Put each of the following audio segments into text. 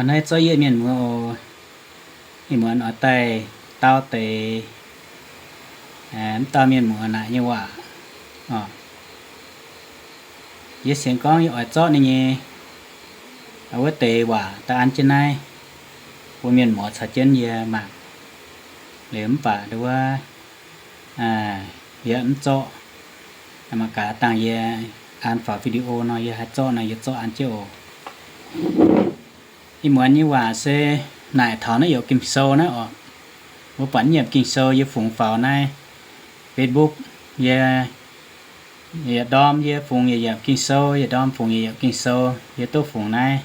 Hnangv naaiv zorqv yietv mienh muoz oc, ih muonz oix daaih dau deix mv dauh mienh muoz naaic nyei waac. Yie sienx gorngv yie oix zorqv ninh nyei wuov deix waac daaih an jienv naaiv bun mienh muoz caux jienv yie mangc. Liuz mv baac nduov wuov yie mv zorqv, mangc gaax dangh yie an faaux video nor, yie haih zorqv nor yie zorqv an jienv oc. Ih muonz nyei waac se naaic taux naaiv youc Ging-Sou naaiv oc. Mbuo buatc naaiv youc Ging-Sou yie fungx faaux naaiv Facebook, yie, yie ndorm yie fungx yie youc Ging-Sou, yie ndorm fungx yie youc Ging-Sou, yie duqv fungx naaiv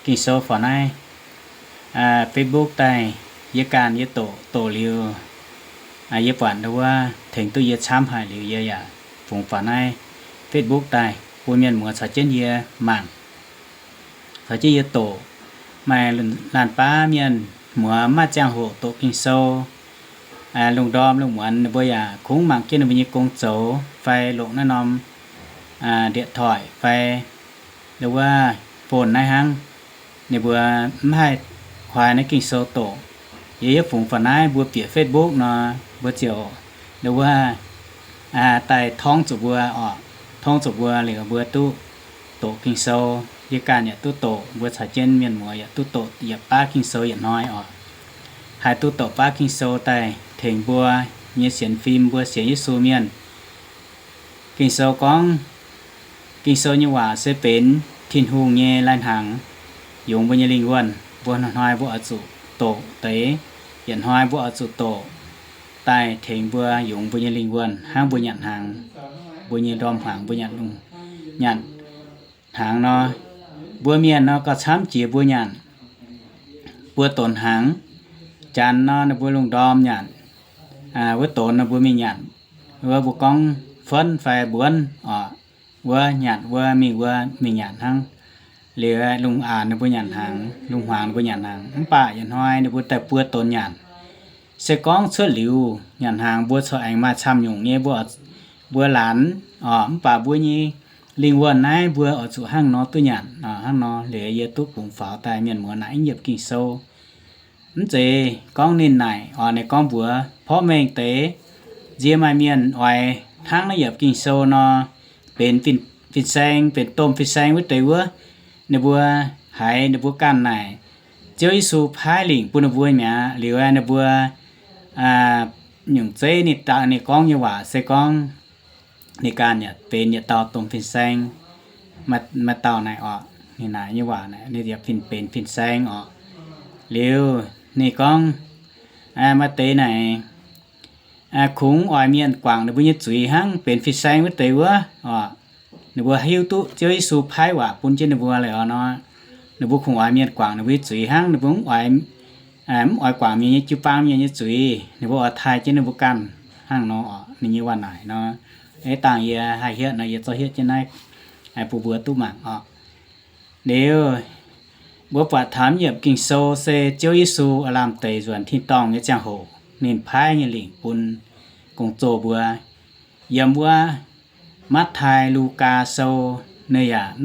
Ging-Sou faaux naaiv Facebook daaih. Yie ganh yie doqc, doqc liuz, yie buatc nduov wuov tengx duqv yie camv haic liuz yie yaac fungx faaux naaiv Facebook daaih bun mienh muoz caux jienv yie mangc, caux jienv yie doqc. Maaih laanh baav mienh muoz maaih ziangh hoc doqc Ging-Sou, lungh ndorm lungh muonz ninh mbuo yaac kungx mangc jienv ninh mbuo nyei gong zoux fai longc naaiv norm điện thoại fai nduov wuov phone naaiv hnangv. Ninh mbuo mv haih kuaai naaiv Ging-Sou doqc. Yie yietv fungx faaux naaiv mbuo bieqc Facebook nor, mbuo ziouc nduov wuov daaih torngv zuqc mbuo oc, torngv zuqc mbuo liuz mbuo duqv doqc Ging-Sou. Yie ganh yaac duqv doqc, mbuo caux jienv mienh muoz yaac duqv doqc yietc baav Ging-Sou yietc hnoi oc. Haih duqv doqc baav Ging-Sou daaih tengx mbuo nyei sienx fim, mbuo sienx Yesu mienh. Ging-Sou gorngv, Ging-Sou nyei waac se benx Tin-Hungh nyei lai-hnaangx yungz mbuo nyei lingh wuonh. Mbuo hnoi-hnoi mbuo oix zuqc doqc deix, yietc hnoi mbuo oix zuqc doqc daaih tengx mbuo yungz mbuo nyei lingh wuonh hnangv mbuo nyanc hnaangx, mbuo nyei ndorm hmuangx mbuo nyanc, nyanc hnaangx nor. Mbuo mienh nor gauh camv jiex mbuo nyanc buo donx hnaangx. Janx nor ninh mbuo lungh ndorm nyanc, wuov donx nor mbuo mingh nyanc, wuov mbuo gorngv fuonv fai mbuonv oc. Wuov nyanc wuov mingh wuov mingh nyanc hnangv. Liuz lungh aanx ninh mbuo nyanc hnaangx, lungh hmuangx ninh mbuo nyanc hnaangx. Mv baac yietc hnoi ninh mbuo daaih buo donx nyanc. Se gorngv cuotv liuz nyanc hnaangx mbuo corc aengx maaih camv nyungc nyei mbuo, mbuo laanh oc. Mv baac mbuo nyei lingh wuonh naaiv mbuo oix zuqc hnangv nor duqv nyanc. Hnangv nor liuz yie duqv bungx faaux daaih mienh muoz naaic yiemc Ging-Sou. Mv zeiz gorngv ninh naaic oc, ninh gorngv mbuox porv mengh deix, nzie maaih mienh oix hnangv naaiv yiemc Ging-Sou nor, benx fin-saeng, benx domh fin-saeng wuov deix wuov, ninh mbuo haiz ninh mbuo ganh naaic Ziouv Yesu paaiv lingc bun ninh mbuo mi'aqv. Liuz ninh mbuo nyungc zeiv ninh, ninh gorngv nyei waac se gorngv ninh ganh yaac benx yietc dauh domh fin-saeng. Maaih dauh naaic oc, ninh naaic nyei waac naaic ninh yaac benx fin-saeng oc. Liuz ninh gorngv, maaih deix naaic kungx oix mienh guangc ninh mbuo nyei zuiz hnangv benx fin-saeng wuov deix wuov oc. Ninh mbuo hiuv duqv Ziouv Yesu paaiv waac bun jienv ninh mbuo liuz nor, ninh mbuo kungx oix mienh guangc ninh mbuo nyei zuiz hnangv. Ninh mbuo mv oix guangc mienh nyei, jiu-baang mienh nyei zuiz. Ninh mbuo oix taaih jienv ninh mbuo ganh hnangv nor oc. Ninh nyei waac naaic nor, dangh yie haih hietv nor, yie zorqv hietv jienv naaiv bun mbuo duqv mangc oc. Liuz, mbuo buatc taux yiemc Ging-Sou se Ziouv Yesu aav lamh deix nzuonx tin-dorngh nyei ziangh hoc ninh paaiv nyei lingc bun gong-zoh mbuo. Yiem wuov Matv^tai, Lugaa Sou, ninh yaac,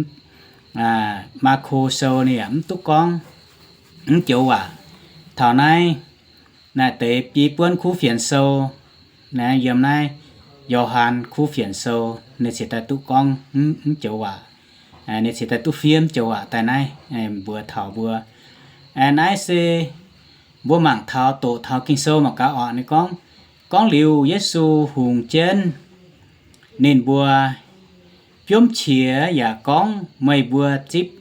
Maako Sou ninh yaac mv duqv gorngv mv joux waac. Taux naaiv, naaic deix biei buonv Kuv Fienx Sou, naaiv yiem naaiv Yo^han Kuv Fienx Sou ninh cingx daaih duqv gorngv mv joux waac. Ninh cingx daaih duqv fiev mv joux waac daaih naaiv mbuox taux mbuo. Naaiv se mbuo mangc taux, doqc taux Ging-Sou mangc gaax oc. Ninh gorngv, gorngv liuz Yesu hungx jienv ninh mbuo, biomv qiex yaac gorngv, meih mbuo zipv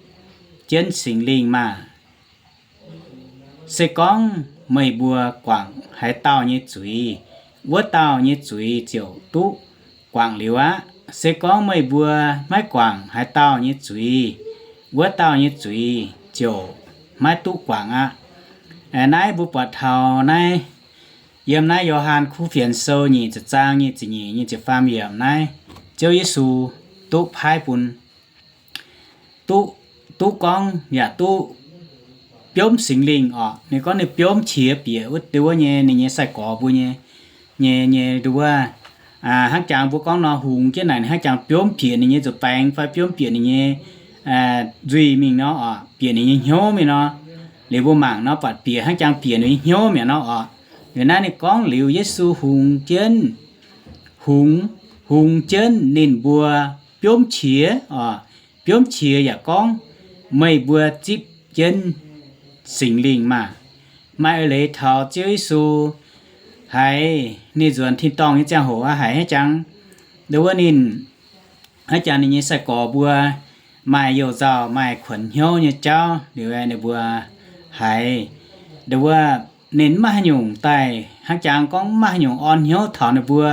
jienv Singx Lingh maah! Se gorngv meih mbuo guangc haaix dauh nyei zuiz, wuov dauh nyei zuiz ziouc duqv guangc liuz aqv. Se gorngv meih mbuo maiv guangc haaix dauh nyei zuiz, wuov dauh nyei zuiz ziouc maiv duqv guangc aqv. Naaiv mbuo buatc taux naaiv, yiem naaiv Yo^han Kuv Fienx Sou nyic ziepc zaang nyic ziepc nyeic, nyic ziepc faam yiemc naaiv, Ziouv Yesu duqv paaiv bun, duqv, duqv gorngv yaac duqv biomv Singx Lingh oc. Ninh gorngv ninh biomv qiex bieqc wuov deix wuov nyei ninh nyei sai-gorx mbuo nyei, nyei, nyei nduov wuov, hnangv jangx mbuo gorngv nor, hungx jienv naaic ninh hnangv jangx biomv bieqc ninh nyei nzuih baengx fai biomv bieqc ninh nyei nzuih mingh nor oc, bieqc ninh nyei hnyouv mingh nor. Liuz mbuo mangc nor buatc bieqc hnangv jangx bieqc ninh nyei hnyouv mi'aqv nor orqc. Liuz naaiv ninh gorngv liuz Yesu hungx jienv, hungx, hungx jienv ninh mbuo biomv qiex orqc. Biomv qiex yaac gorngv meih mbuo zipv jienv Singx Lingh maah. Maaih eix leiz taux Ziouv Yesu haiz ninh nzuonx tin-dorngh nyei ziangh hoc aqv, haiz hnangv jangx, ndo wuov ninh, hnangv jangx ninh nyei sai-gorx mbuo maaih youh nzauh maaih kuonx hnyouv nyei jauv liuz, ninh mbuo haiz, ndo wuov, ninh mv maaih haaix nyungc daaih, hnangv jangx gorngv mv maaih haaix nyungc orn hnyouv taux ninh mbuo.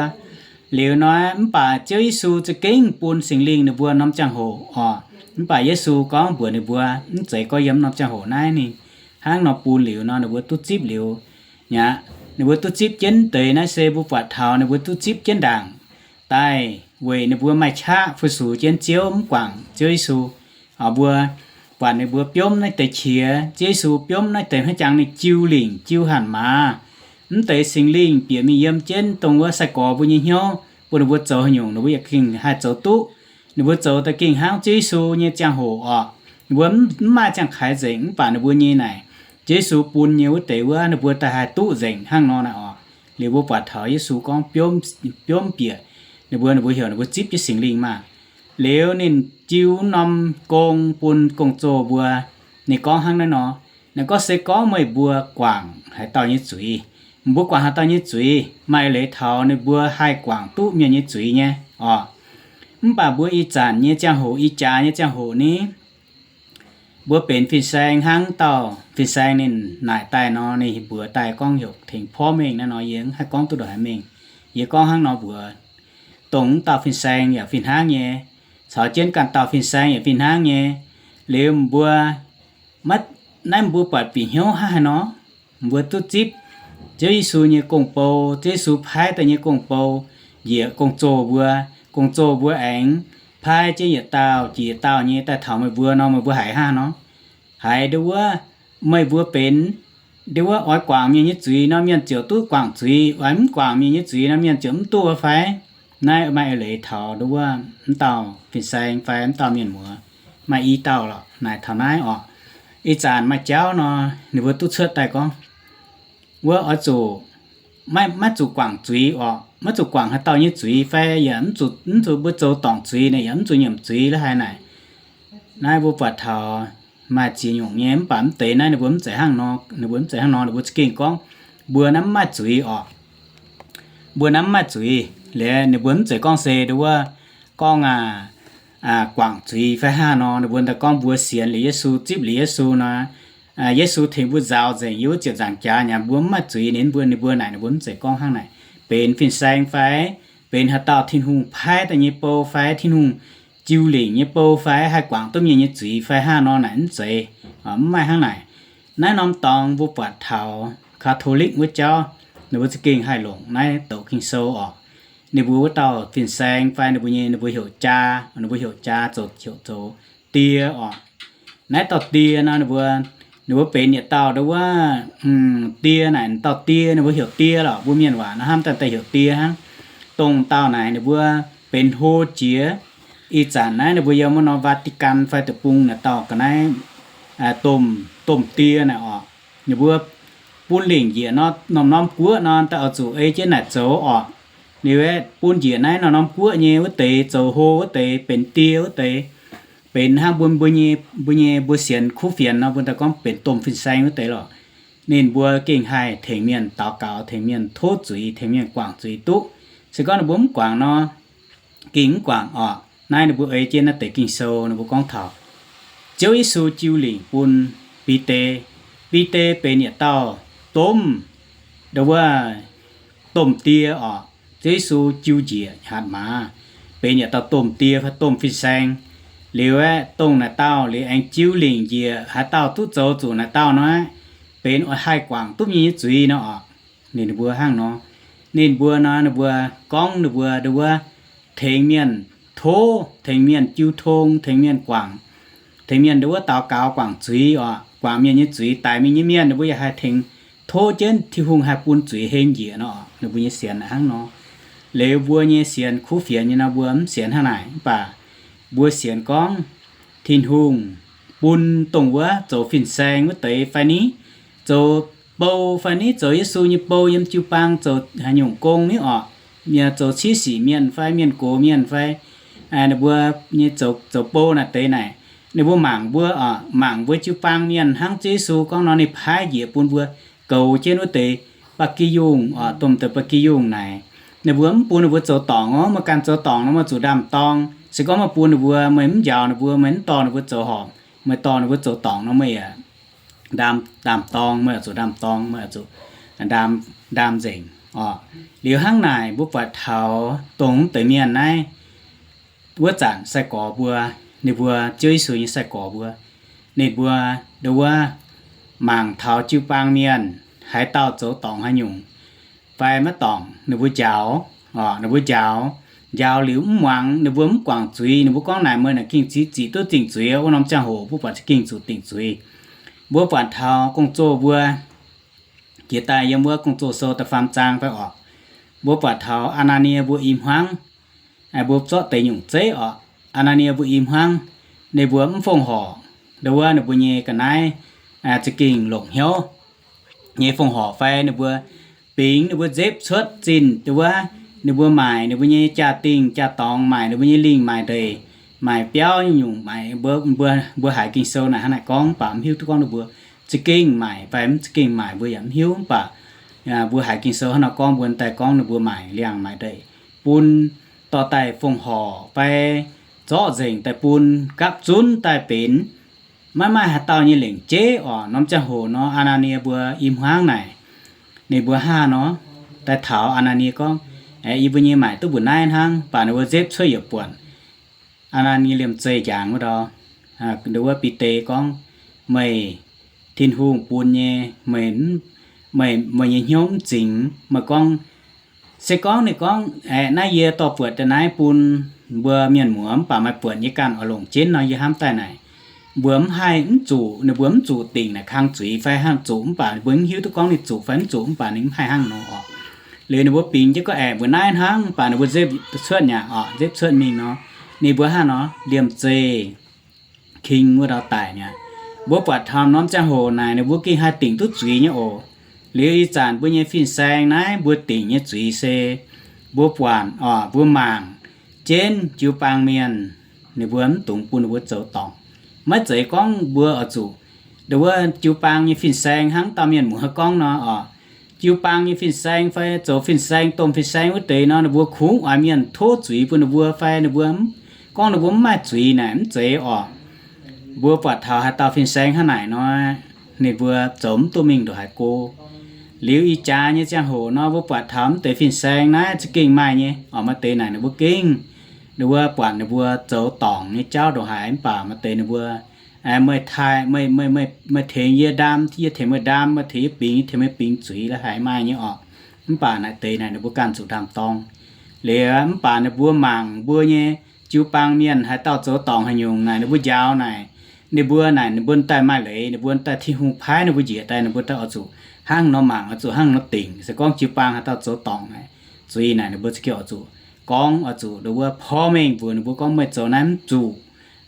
Liuz nor mv baac Ziouv Yesu za'gengh bun Singx Lingh ninh mbuo norm ziangh hoc orqc. Mv baac Yesu gorngv mbuox ninh mbuo, mv zeiz gorngv yiem norm ziangh hoc naaiv ninh hnangv nor bun liuz nor ninh mbuo duqv zipv liuz aqv. Ninh mbuo duqv zipv jienv deix naaiv se mbuo buatc taux ninh mbuo duqv zipv jienv ndaangc daaih weic ninh mbuo maaih qaqv fu-sux jienv Ziouv, mv guangc Ziouv Yesu. Mbuo buatc ninh mbuo biomv naaiv deix qiex, Ziouv Yesu biomv naaiv deix hnangv jangx ninh jiu lingc jiu hatc maaz. Mv deix Singx Lingh bieqc mingh yiem jienv dongh wuov sai-gorx mbuo nyei hnyouv, bun ninh mbuo zoux haaix nyungc ninh mbuo yaac gengh haih zoux duqv. Ninh mbuo zoux daaih gengh hnangv Ziouv Yesu nyei ziangh hoc orqc. Ninh mbuo mv maaih ziangh kaaix nzengc, mv baac ninh mbuo nyei naaic, Ziouv Yesu bun nyei wuov deix wuov ninh mbuo daaih haih duqv nzengc hnangv nor naaic orqc. Liuz mbuo buatc taux Yesu gorngv biomv bieqc ninh mbuo, ninh mbuo heuc ninh mbuo zipv jienv Singx Lingh maah. Liuz ninh jiu norm gong bun gong-zoh mbuo. Ninh gorngv hnangv naaiv nor, ninh gorngv, Se gorngv meih mbuo guangc haaix dauh nyei zuiz, mbuo guangc haaix dauh nyei zuiz, maaih leiz taux ninh mbuo haih guangc duqv mienh nyei zuiz nyei orqc. Mv baac mbuo ih zanc nyei ziangh hoc, ih jaax nyei ziangh hoc ni, mbuo benx fin-saeng hnangv dauh fin-saeng ninh naaic daaih nor, ninh mbuox daaih gorngv heuc tengx porv mengh naaiv nor, yie mv haih gorngv duqv ndongc haaix mengh. Yie gorngv hnangv nor mbuox, dongh wuov dauh fin-saeng yaac fih hnangv nyei, caux jienv ganh dauh fin-saeng yaac fih hnangv nyei. Liuz mbuo, maiv, naaiv mbuo buatc bieqc hnyouv hnangv haaix nor, mbuo duqv zipv Ziouv Yesu nyei gong-bou, Ziouv Yesu paaiv daaih nyei gong-bou, njiec gong-zoh mbuo, gong-zoh mbuo aengx paaiv jienv yietc dauh jiex yietc dauh nyei daaih taux meih mbuo nor, meih mbuo haiz hnangv haaix nor? Haiz ndo wuov, meih mbuo benx ndo wuov oix guangc mienh nyei zuiz nor, mienh ziouc duqv guangc zuiz. Oix mv guangc mienh nyei zuiz nor, mienh ziouc mv duqv fai? Naaiv maaih eix leiz taux ndo wuov mv dauh fin-saeng fai mv dauh mienh muoz. Maaih i dauh lorqc naaic taux naaiv orqc. Ih zanc maaih jauv nor, ninh mbuo duqv cuotv daaih gorngv, wuov oix zuqc maiv, maiv zuqc guangc zuiz orqc. Maiv zuqc guangc haaix dauh nyei zuiz fai yaac mv zuqc, mv zuqc mbuo zoux dorngc zuiz naaic yaac mv zuqc nyiemc zuiz la'haiz naaic. Naaiv mbuo buatc taux maaih ziex nyungc nyei, mv baac mv deix naaiv ninh mbuo mv zeiz hnangv nor, ninh mbuo mv zeiz hnangv nor, ninh mbuo za'gengh gorngv mbuo naaiv mv maaih zuiz orqc. Mbuo naaiv mv maaih zuiz. Liuz ninh mbuo mv zeiz gorngv se ndo wuov gorngv aa, guangc zuiz fai hnangv nor, ninh mbuo daaih gorngv mbuo sienx liuz Yesu, zipv liuz Yesu nor, Yesu tengx mbuo nzaaux nzengc yiem wuov ziepc nzaangc jaax nyei, mbuo mv maaih zuiz. Ninh mbuo, ninh mbuo naaic, ninh mbuo mv zeiz gorngv hnangv naaic, benx fin-saeng fai benx haaix dauh Tin-Hungh paaiv daaih nyei bou fai Tin-Hungh jiu lingc nyei bou fai haih guangc duqv mienh nyei zuiz fai hnangv nor naaic mv zeiz. Mv maaih hnangv naaic. Naaiv norm dorngx mbuo buatc taux Catholic wuov jauv, ninh mbuo za'gengh haih longc naaiv douc Ging-Sou orqc. Ninh mbuo wuov dauh fin-saeng fai ninh mbuo nyei, ninh mbuo heuc jaa, ninh mbuo heuc jaa zoux, heuc zoux die orqc. Naaiv dauh die nor, ninh mbuo, ninh mbuo benx yietc dauh ndo wuov die naaic, dauh die ninh mbuo heuc die lorqc. Mbuo mienh waac nor hnamv daaih daaih heuc die hnangv. Dongh dauh naaic ninh mbuo benx hlo jiex. Ih zanc naaiv ninh mbuo yiem wuov norm Vatican fai deic-bung naaic dauh ga'naaiv domh, domh die naaic orqc. Ninh mbuo bun lingc njiec nor, norm-norm guoqv nor, daaih oix zuqc ei jienv naaic zoux orqc. Liuz aeqv, bun njiec naaiv norm-norm guoqv nyei wuov deix zoux hlo wuov deix benx die wuov deix, benx hnangv mbuo, mbuo nyei, mbuo nyei mbuo sienx kuv fienx nor, mbuo daaih gorngv benx domh fin-saeng wuov deix lorqc. Ninh mbuo gengh haih tengx mienh daux gaux, tengx mienh tov zuiz, tengx mienh guangc zuiz duqv. Se gorngv ninh mbuo mv guangc nor, gengh mv guangc orqc. Naaiv ninh mbuo ei jienv naaiv deix Ging-Sou ninh mbuo gorngv taux Ziouv Yesu jiu lingc bun Bide. Bide benx yietc dauh domh, ndo wuov, domh die orqc. Ziouv Yesu jiu njiec hatc maaz, benx yietc dauh domh die fai domh fin-saeng. Liuz aeqv, dongh naaic dauh liuz aengx jiu lingc njiec haaix dauh duqv zoux zuqc naaic dauh nor, benx oix haih guangc duqv mienh nyei zuiz nor orqc. Ninh mbuo hnangv nor, ninh mbuo nor, ninh mbuo gorngv ninh mbuo ndo wuov tengx mienh tov, tengx mienh jiu tong, tengx mienh guangc, tengx mienh ndo wuov daux gaux guangc zuiz orqc. Guangc mienh nyei zuiz, daic mingh nyei mienh ninh mbuo yaac haih tengx tov jienv Tin-Hungh haih bun zuiz heng njiec nor. Ninh mbuo nyei sienx hnangv nor. Liuz mbuo nyei sienx kuv fienx nyei nor, mbuo mv sienx hnangv naaic. Mv baac mbuo sienx gorngv Tin-Hungh bun dongh wuov zoux fin-saeng wuov deix fai ni, zoux bou fai ni, zoux Yesu nyei bou yiem jiu-baang, zoux haaix nyungc gong ni orqc, zoux ciev sic mienh fai mienh gox mienh fai ninh mbuo nyei zoux bou naaic deix naaic, ninh mbuo mangc mbuo, mangc mbuo jiu-baang mienh hnangv Ziouv Yesu gorngv nor, ninh paaiv njiec bun mbuo goux jienv wuov deix ba'gi yungh, domh deix ba'gi yungh naaic. Ninh mbuo mv bun ninh mbuo zoux dorngc orqc. Meih ganh zoux dorngc nor, meih zuqc ndaam-dorng. Se gorngv meih bun ninh mbuo, meih mv njaaux ninh mbuo, meih mv dorh ninh mbuo zoux horpc, meih dorh ninh mbuo zoux dorngc nor, meih yaac ndaam-dorng, meih oix zuqc ndaam-dorng, meih oix zuqc ndaam, ndaam nzengc orqc. Liuz hnangv naaic mbuo buatc taux dongh deix mienh naaiv, wuov zanc sai-gorx mbuo, ninh mbuo Ziouv Yesu nyei sai-gorx mbuo, ninh mbuo, ndo wuov, mangc taux jiu-baang mienh haaix dauh zoux dorngc haaix nyungc fai maiv dorngc, ninh mbuo njaaux, ninh mbuo njaaux, njaaux liuz mv muangx, ninh mbuo mv guangc zuiz, ninh mbuo gorngv naaic, meih naaic gengh ziqc duqv dingc zuiz. Wuov norm ziangh hoc mbuo buatc za'gengh zuqc dingc zuiz. Mbuo buatc taux gong-zoh mbuo, jiex daaih yiem wuov Gong-Zoh Sou da'faam zaang fai orqc, mbuo buatc taux Aa^naa^nie mbuo i hmuangv, mbuo zorqv deix nyungc zeiv orqc, Aa^naa^nie mbuo i hmuangv, ninh mbuo mv fongc horc, ndo wuov, ninh mbuo nyei ga'naaiv za'gengh longc hnyouv nyei fongc horc fai ninh mbuo bingx ninh mbuo nzepv cuotv zinh, ndo wuov, ninh mbuo maaic ninh mbuo nyei jaa-dingh jaa-dorngx, maaic ninh mbuo nyei lingh maaic ndeic, maaic biauv nyungc-nyungc, maaic mbuo, mbuo haiz Ging-Sou naaic hnangv naaic gorngv, mv baac mv hiuv duqv gorngv ninh mbuo za'gengh maaic fai mv za'gengh maaic, mbuo yaac mv hiuv. Mv baac mbuo haiz Ging-Sou hnangv nor gorngv, mbuo daaih gorngv ninh mbuo maaic lingh maaic ndeic, bun dorh daaih fongc horc fai zorqv nzengc daaih bun gapv zunv daaih benx maiv maaih haaix dauh nyei lengc jeiv orqc. Norm ziangh hoc nor, Aa^naa^nie mbuo i hmuangv naaic, ninh mbuo hnangv nor daaih taux Aa^naa^nie gorngv, Aeqv, yie mbuo nyei maaic duqv mbu'naaiv hnangv. Mv baac ninh mbuo nzepv cuotv yietc buonc, Aa^naa^nie liemh zeih njangx wuov ndau, ndo wuov, Bide gorngv, Meih, Tin-Hungh bun nyei, meih, meih nyei hnyouv mv zingx. Meih gorngv, se gorngv ninh gorngv, Aeqv, naaiv yie dorh buatc daaih naaiv bun mbuo mienh muoz, mv baac maaih buonc yie ganh oix longc jienv nor, yie hnamv daaih naaic, mbuo mv haih, mv zuqc, ninh mbuo mv zuqc dingc naaic kang zuiz fai hnangv zuqc, mv baac mbuo mv hiuv duqv gorngv ninh zuqc fai mv zuqc, mv baac ninh mv haih hnangv nor orqc. Liuz ninh mbuo bingx jienv gorngv, Aeqv, mbu'naaiv hnangv. Mv baac ninh mbuo nzepv cuotv nyei orqc, nzepv cuotv mingh nor, ninh mbuo hnangv nor liemh zeih king wuov ndau daic nyei. Mbuo buatc taux norm ziangh hoc naaic ninh mbuo gengh haih dingc duqv zuiz nyei oc. Liuz ih zanc mbuo nyei fin-saeng naaiv mbuo dingc nyei zuiz se mbuo buatc orqc, mbuo mangc jienv jiu-baang mienh, ninh mbuo mv dungx bun ninh mbuo zoux dorngc. Maiv zeiz gorngv mbuo oix zuqc, ndo wuov, jiu-baang nyei fin-saeng hnangv dauh mienh muoz gorngv nor orqc, jiu-baang nyei fin-saeng fai zoux fin-saeng, domh fin-saeng wuov deix nor, ninh mbuo kungx oix mienh tov zuiz bun ninh mbuo fai ninh mbuo gorngv ninh mbuo mv maaih zuiz naaic mv zeiz orqc. Mbuo buatc taux haaix dauh fin-saeng hnangv naaic nor, ninh mbuo zoux mv duqv mingh ndongc haaix go. Liuz ih jaax nyei ziangh hoc nor, mbuo buatc taux mv deix fin-saeng naaiv za'gengh maaih nyei orqc. Maaih deix naaic ninh mbuo gengh, ninh mbuo buatc ninh mbuo zoux dorngc nyei jauv ndongc haaix, mv baac maaih deix ninh mbuo, meih taaih, meih, meih, meih tengx yie ndaam, yie tengx meih ndaam, meih tengx yie bingx, yie tengx meih bingx zuiz, la'haiz maaih nyei orqc. Mv baac naaic deix naaic ninh mbuo ganh zuqc ndaam-dorng. Liuz mv baac ninh mbuo mangc mbuo nyei jiu-baang mienh haaix dauh zoux dorngc haaix nyungc naaic, ninh mbuo njaaux naaic, ninh mbuo naaic ninh mbuo daaih maaih leiz, ninh mbuo daaih Tin-Hungh paaiv ninh mbuo njiec daaih, ninh mbuo daaih oix zuqc hnangv nor mangc, oix zuqc hnangv nor dingc. Se gorngv jiu-baang haaix dauh zoux dorngc naaic, zuiz naaic ninh mbuo za'gengh oix zuqc gorngv, oix zuqc ndo wuov porv mengh mbuox ninh mbuo gorngv meih zoux naaiv mv zuqc.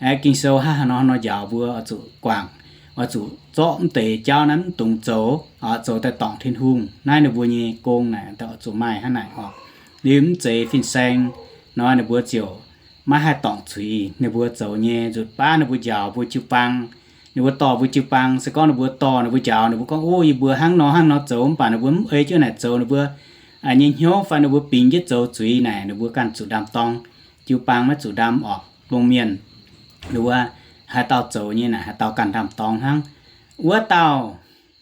Aeqv, Ging-Sou hnangv haaix nor nor njaaux mbuo oix zuqc guangc, oix zuqc zorqv mv deix jauv naaiv mv dungx zoux, zoux daaih dorngc Tin-Hungh. Naaiv ninh mbuo nyei gong naaic daaih oix zuqc maaih hnangv naaic orqc. Liuz mv zeiz fin-saeng nor ninh mbuo ziouc maiv haih dorngc zuiz. Ninh mbuo zoux nyei nzutc baav ninh mbuo njaaux mbuo jiu-baang, ninh mbuo dorh mbuo jiu-baang. Se gorngv ninh mbuo dorh, ninh mbuo njaaux, ninh mbuo gorngv, Ov, yie mbuo hnangv nor hnangv nor zoux, mv baac ninh mbuo mv ei jienv naaic zoux, ninh mbuo nyei hnyouv fai ninh mbuo bingx jienv zoux zuiz naaic, ninh mbuo ganh zuqc ndaam-dorng. Jiu-baang maiv zuqc ndaam orqc. Dongh mienh, ndo wuov, haaix dauh zoux nyei naaic haaix dauh ganh ndaam-dorng hnangv. Wuov dauh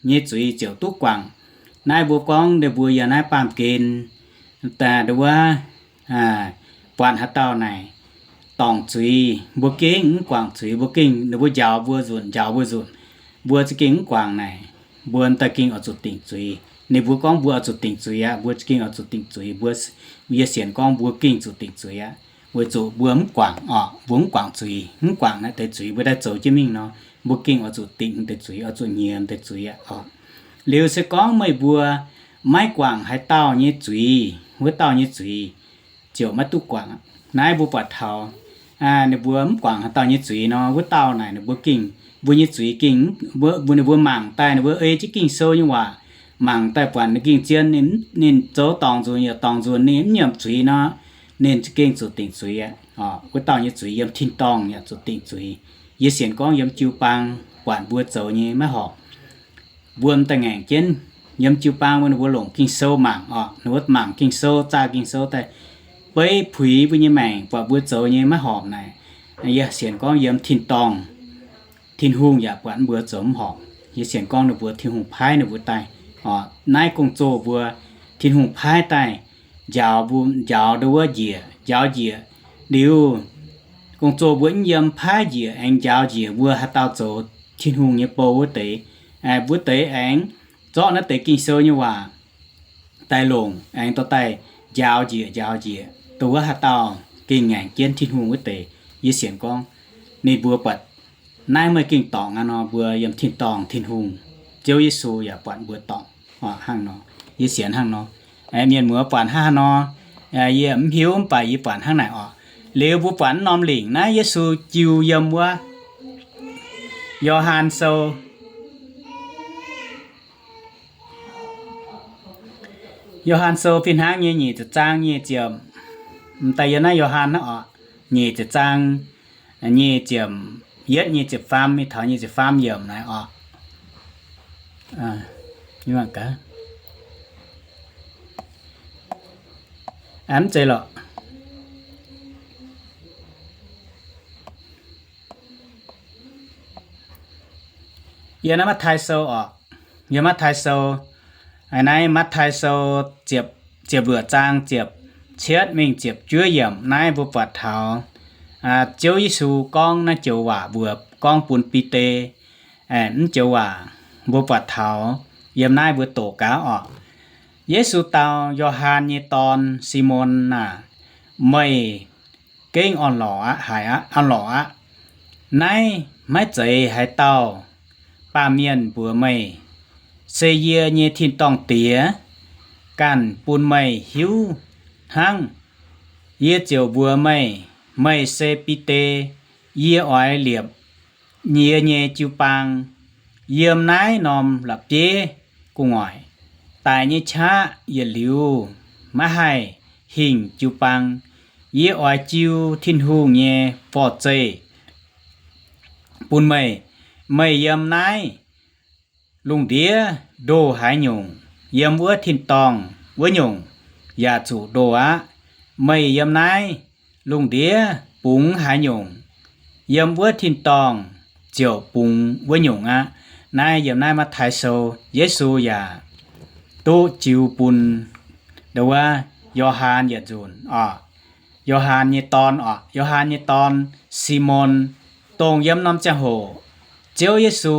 nyei zuiz ziouc duqv guangc. Naaiv mbuo gorngv ninh mbuo yiem naaiv baamh gen, ndo wuov, buatc haaix dauh naaic dorngc zuiz, mbuo gengh mv guangc zuiz, mbuo gengh, ninh mbuo njaaux mbuo nzunc, njaaux mbuo nzunc, mbuo za'gengh mv guangc naaic, mbuo daaih gengh oix zuqc dingc zuiz. Ninh mbuo gorngv mbuo oix zuqc dingc zuiz aqv, mbuo za'gengh oix zuqc dingc zuiz. Mbuo, yie sienx gorngv mbuo gengh zuqc dingc zuiz aqv, weic zuqc mbuo mv guangc orqc, mbuo mv guangc zuiz, mv guangc naaiv deix zuiz mbuo daaih zoux jienv mingh nor, mbuo gengh oix zuqc dingc deix zuiz, oix zuqc nyiemz deix zuiz aqv orqc. Liuz se gorngv meih mbuo maiv guangc haaix dauh nyei zuiz, wuov dauh nyei zuiz ziouc maiv duqv guangc. Naaiv mbuo buatc taux ninh mbuo mv guangc haaix dauh nyei zuiz nor, wuov dauh naaic ninh mbuo gengh, mbuo nyei zuiz gengh, mbuo, ninh mbuo mangc daaih, ninh mbuo ei jienv Ging-Sou nyei waac mangc daaih buatc ninh gengh zien, ninh, ninh zoux dorngc nzunc yaac dorngc nzunc, ninh mv nyiemc zuiz nor, ninh gengh zuqc dingc zuiz aqv. Wuov dauh nyei zuiz yiem tin-dorngh yaac zuqc dingc zuiz. Yie sienx gorngv yiem jiu-baang buatc mbuo zoux nyei maiv horpc, mbuo m'daaih ngaengc jienv. Yiem jiu-baang mbuo, ninh mbuo longc Ging-Sou mangc oc, ninh mbuo mangc Ging-Sou, zaah Ging-Sou daaih beiv puix mbuo nyei maengc, buatc mbuo zoux nyei maiv horpc naaic, yie sienx gorngv yiem tin-dorngh Tin-Hungh yaac buatc mbuo zoux mv horpc. Yie sienx gorngv ninh mbuo, Tin-Hungh paaiv ninh mbuo daaih. Naaiv gong-zoh mbuo, Tin-Hungh paaiv daaih njaaux mbuo, njaaux ndau wuov njiec, njaaux njiec liuz, gong-zoh mbuo mv yiem paaiv njiec aengx njaaux njiec mbuo haaix dauh zoux Tin-Hungh nyei bou wuov deix, wuov deix aengx zorqv naaiv deix Ging-Sou nyei waac daaih longc aengx dorh daaih njaaux njiec, njaaux njiec dongh wuov haaix dauh gengh ngaengc jienv Tin-Hungh wuov deix. Yie sienx gorngv ninh mbuo buatc naaiv meih gengh dorngc aqv nor, mbuo yiem tin-dorngh Tin-Hungh, Ziouv Yesu yaac buatc mbuo dorngc hnangv nor. Yie sienx hnangv nor. Mienh muoz buatc hnangv haaix nor, yie mv hiuv, mv baac yie buatc hnangv naaic oc. Liuz mbuo buatc wuov norm lingc naaiv Yesu jiu yiem wuov Yo^han Sou, Yo^han Sou fih hnangv nyei nyic ziepc zaang nyic ziepc, m'daaih yiem naaiv Yo^han hnangv oc, nyic ziepc zaang nyic ziepc yietv, nyic ziepc faam, mingh taux nyic ziepc faam yiemc naaiv oc. Mv zeiz lorqc. Yiem naaiv Matv^tai Sou oc, yiem Matv^tai Sou, naaiv Matv^tai Sou ziepc, ziepc luoqc zaang ziepc cietv mingh ziepc juov yiemc naaiv mbuo buatc taux Ziouv Yesu gorngv naaiv joux waac mbuox gorngv bun Bide. Mv joux waac mbuo buatc taux yiem naaiv mbuo doqc gaax oc. Yesu dau, Yo^han nyei dorn, Simon aah! Meih gengh orn-lorqc aqv, haiz aqv, orn-lorqc aqv. Naaiv maiv zeiz haaix dauh baamh mienh mbuox meih, se yie nyei tin-dorngh Diex ganh bun meih hiuv hnangv. Yie ziouc mbuox meih, meih se Bide. Yie oix liepc yie nyei jiu-baang yiem naaiv norm la'bieiv gu'nguaaic. Daic nyei qaqv yietc liuz maiv haih hingh jiu-baang. Yie oix jiu Tin-Hungh nyei forv-zeih bun meih. Meih yiem naaiv lungh ndiev ndoh haaix nyungc, yiem wuov tin-dorngh wuov nyungc yaac zuqc ndoh aqv. Meih yiem naaiv lungh ndiev bungx haaix nyungc, yiem wuov tin-dorngh ziouc bungx wuov nyungc aqv. Naaiv yiem naaiv Matv^tai Sou, Yesu yaac duqv jiu bun ndau wuov Yo^han yietc nzunc oc. Yo^han nyei dorn oc, Yo^han nyei dorn, Simon, dongh yiem norm ziangh hoc Ziouv Yesu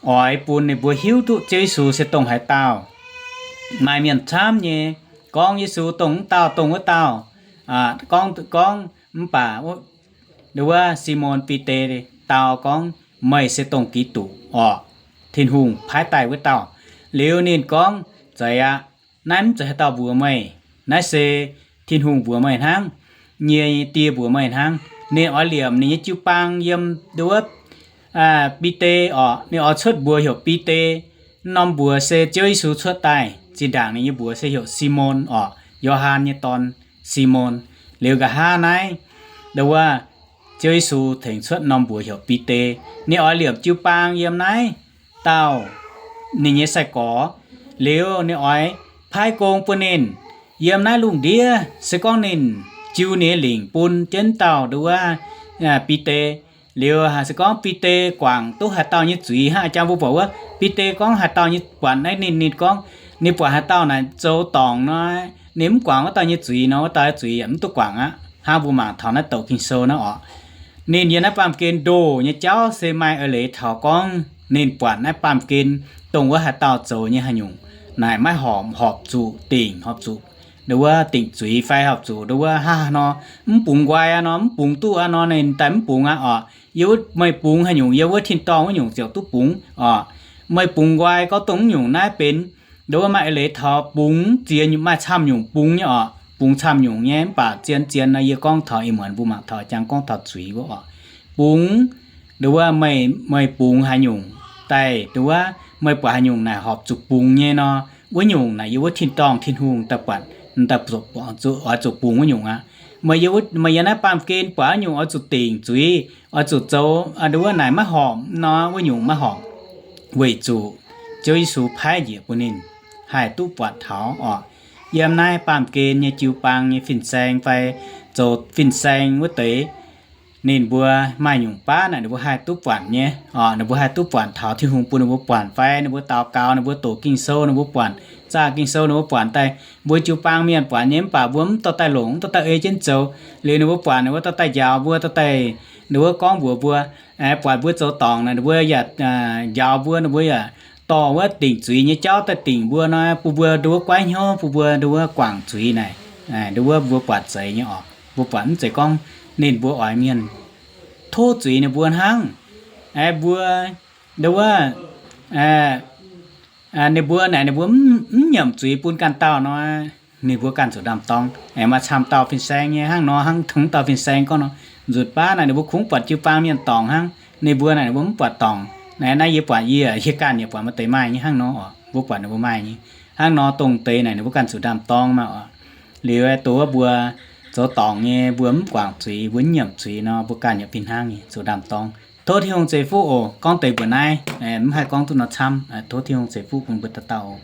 oix bun ninh mbuo hiuv duqv Ziouv Yesu se dongh haaix dauh. Maaih mienh camv nyei gorngv Yesu dongh wuov dauh, dongh wuov dauh, gorngv, gorngv, mv baac ndau wuov Simon Bide dau gorngv, Meih se dongh Giduc orqc, Tin-Hungh paaiv daaih wuov dauh. Liuz ninh gorngv, Zeiz aqv. Naaiv mv zeiz haaix dauh mbuox meih. Naaiv se Tin-Hungh mbuox meih hnangv. Nyei Die mbuox meih hnangv. Ninh oix liepc ninh nyei jiu-baang yiem ndau wuov Bide orqc. Ninh oix cuotv mbuox heuc Bide. Norm mbuox se Ziouv Yesu cuotv daaih. Zinh ndaangc ninh nyei mbuox se heuc Simon orqc, Yo^han nyei dorn, Simon. Liuz nqa'haav naaiv ndau wuov Ziouv Yesu tengx cuotv norm mbuox heuc Bide. Ninh oix liepc jiu-baang yiem naaiv dauh ninh nyei sai-gorx. Liuz ninh oix paaiv gong bun ninh yiem naaiv lungh ndiev. Se gorngv ninh jiu ninh nyei lingc bun jienv dauh ndau wuov Bide, liuz se gorngv Bide guangc duqv haaix dauh nyei zuiz hnangv, jang mbuo buatc wuov Bide gorngv haaix dauh nyei buatc naaiv ninh, ninh gorngv ninh buatc haaix dauh naaic zoux dorngc nor, ninh mv guangc wuov dauh nyei zuiz nor, wuov dauh nyei zuiz yaac mv duqv guangc aqv. Hnangv mbuo mangc taux naaiv douc Ging-Sou naaiv orqc. Ninh yiem naaiv baamh gen ndoh nyei jauv se maaih eix leiz taux gorngv ninh buatc naaiv baamh gen dongh wuov haaix dauh zoux nyei haaix nyungc naaic maiv horpc, horpc zuqc dingc, horpc zuqc ndau wuov dingc zuiz fai horpc zuqc ndau wuov hnangv haaix nor, mv bungx nqoi aqv nor, mv bungx duqv aqv nor, ninh daaih mv bungx aqv orqc. Yiem wuov meih bungx haaix nyungc, yiem wuov tin-dorngh wuov nyungc ziouc duqv bungx orqc. Meih bungx nqoi gorngv dongh wuov nyungc naaiv benx ndau wuov maaih eix leiz taux bungx ziex nyungc, maaih camv nyungc bungx nyei orqc. bungx camv nyungc nyei, mv baac zien-zien nor yie gorngv taux ih muonz mbuo mangc taux jangx gorngv taux zuiz wuov oc. Bungx, nduov, meih bungx haaix nyungc daaih, nduov, meih buatc haaix nyungc naaic horpc zuqc bungx nyei nor, wuov nyungc naaic yiem wuov tin-dorngh Tin-Hungh daaih buatc, daaih oix zuqc bungx wuov nyungc aqv. Meih yiem naaiv baamh gen buatc haaix nyungc oix zuqc dingc zuiz, oix zuqc zoux, nduov, naaic maiv horpc nor, wuov nyungc maiv horpc, weic zuqc Ziouv Yesu paaiv njiec bun ninh haih duqv buatc taux oc. Yiem naaiv baamh gen nyei jiu-baang nyei fin-saeng fai zoux fin-saeng wuov deix, ninh mbuo maaih nyungc baav naaic ninh mbuo haih duqv buatc nyei oc. Ninh mbuo haih duqv buatc taux Tin-Hungh bun ninh mbuo buatc fai ninh mbuo daux gaux, ninh mbuo doqc Ging-Sou, ninh mbuo buatc, zaah Ging-Sou, ninh mbuo buatc daaih, mbuo jiu-baang mienh buatc nyei, mv baac mbuo mv dorh daaih longc, mv dorh daaih ei jienv zoux. Liuz ninh mbuo buatc, ninh mbuo dorh daaih njaaux mbuo, dorh daaih, ninh mbuo gorngv mbuox mbuo, buatc mbuo zoux dorngc naaic ninh mbuo yaac njaaux mbuo, ninh mbuo yaac dorh wuov dingc zuiz nyei jauv daaih dingc mbuo nor, bun mbuo nduov goiv hnyouv, bun mbuo nduov guangc zuiz naaic. Nduov mbuo buatc zeiz nyei oc. Mbuo buatc mv zeiz gorngv ninh mbuo oix mienh tov zuiz ninh mbuo hnangv. Mbuo nduov, ninh mbuo naaic ninh mbuo mv nyiemc zuiz bun ganh dauh nor, ninh mbuo ganh zuqc ndaam-dorng. Aengx maaih camv dauh fin-saeng nyei hnangv nor, hnangv tengx dauh fin-saeng gorngv nor, nzutc baav naaic ninh mbuo kungx buatc jiu-baang mienh dorngc hnangv, ninh mbuo naaic ninh mbuo mv buatc dorngc. Naaiv naaiv yie buatc yie, yie ganh yaac buatc maaih deix maaih nyei hnangv nor oc. Mbuo buatc ninh mbuo maaih nyei hnangv nor, dongh deix naaic ninh mbuo ganh zuqc ndaam-dorng maah oc. Liuz doz mbuo zoux dorngc nyei, mbuo mv guangc zuiz, mbuo mv nyiemc zuiz nor, mbuo ganh yaac fih hnangv nyei zuqc ndaam-dorng. Tov Tin-Hungh ceix fuqv oc. Gorngv deix mbuoqc naaiv, mv haih gorngv duqv nor camv. Tov Tin-Hungh ceix fuqv bun mbuo dauh dauh.